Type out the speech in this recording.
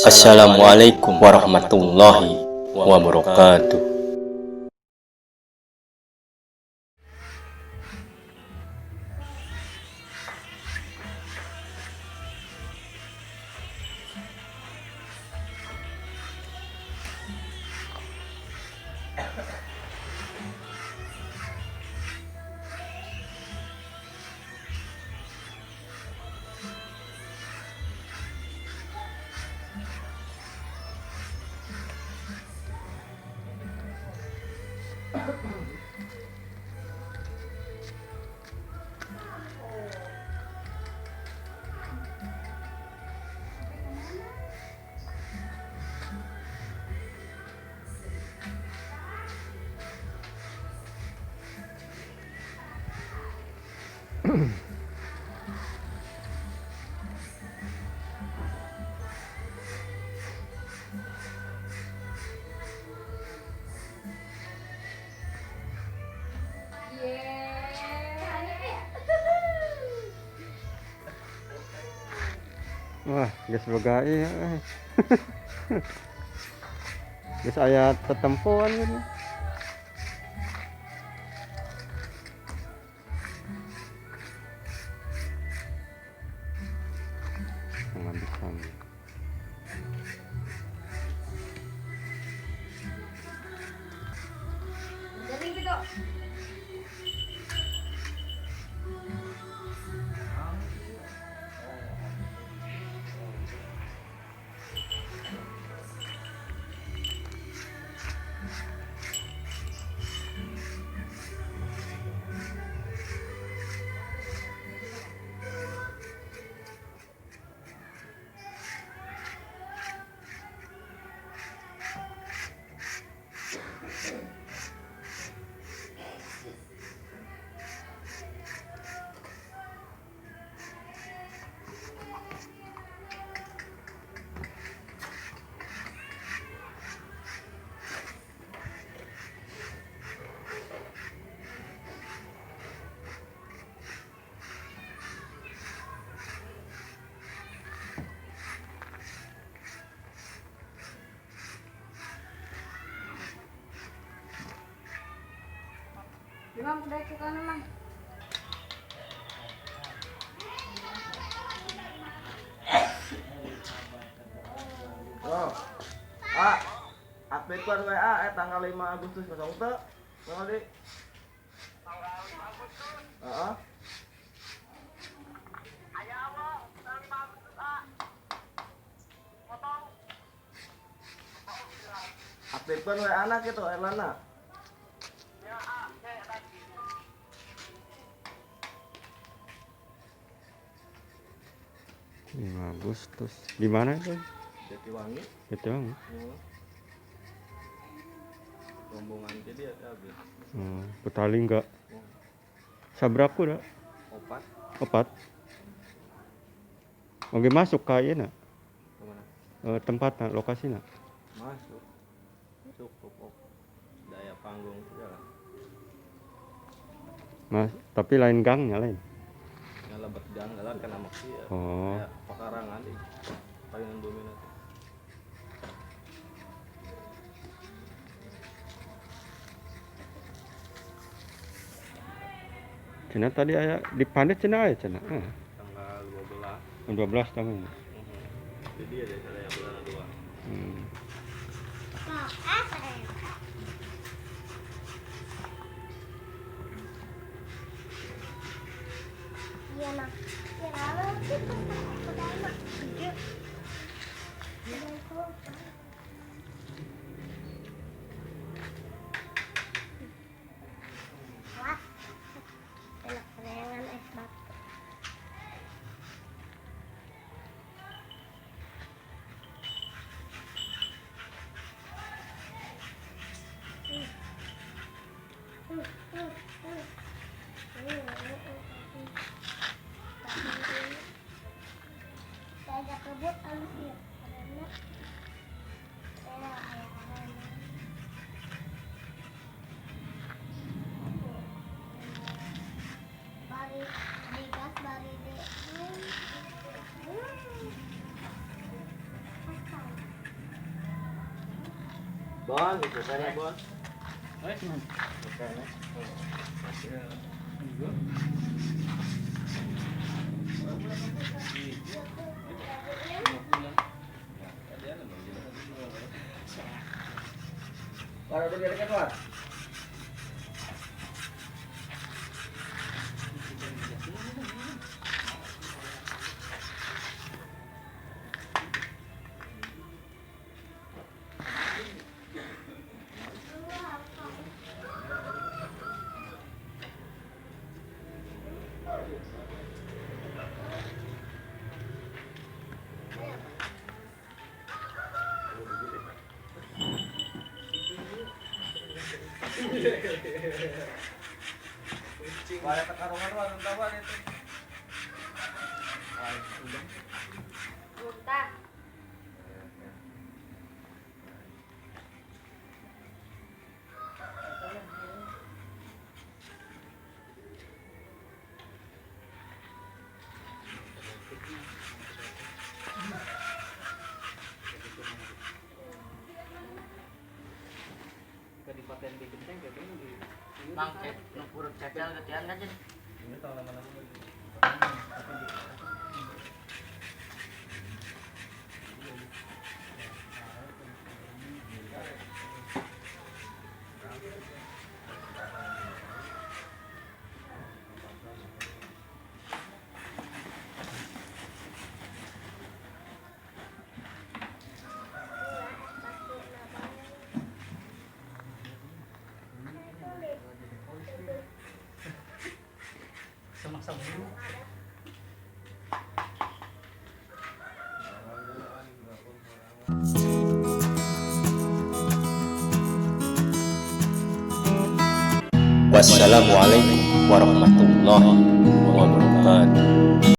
Assalamualaikum warahmatullahi wabarakatuh. Wah, geus boga ieu euy. Geus aya tetempoan gitu. Penghabisan. Galing dito. Di ma'am, diretso ka naman. Oh. Ah, update WA tanggal 5 Agustus kosong teu. Tanggal di. Tanggal 5 Agustus. Heeh. Aktifkan WA anak gitu, Erlana. 5 Agustus. Di mana itu? Jatiwangi. Jatiwangi. Hmm. Rombongan jadi ya habis. Oh, Petali enggak. Sabraku dah. Opat. Opat. Oke masuk ka ieu na. Kemana? Tempatna, lokasina. Masuk. Cukup ok. Daya panggung segala. Mas, tapi lain gangnya lain. Ngalebet gang jalan kan amak sih ya. Oh. Kayak pekarangan di palingan bumi nanti. Cenah tadi aya di Pandet cenah aya cenah. Heeh. Tanggal 12. 12 tahun. Jadi ada yang bulan 2. Hmm. Iya, Mak. Ya, lalu kita pertama. Wah, enak kerengan es batu. Bon, itu saya bon. War udah biarkan war. Wala takarungan war tawan itu. Muntah. Mang cek nu purut cacal getian kan Jen? Wassalamualaikum warahmatullahi wabarakatuh.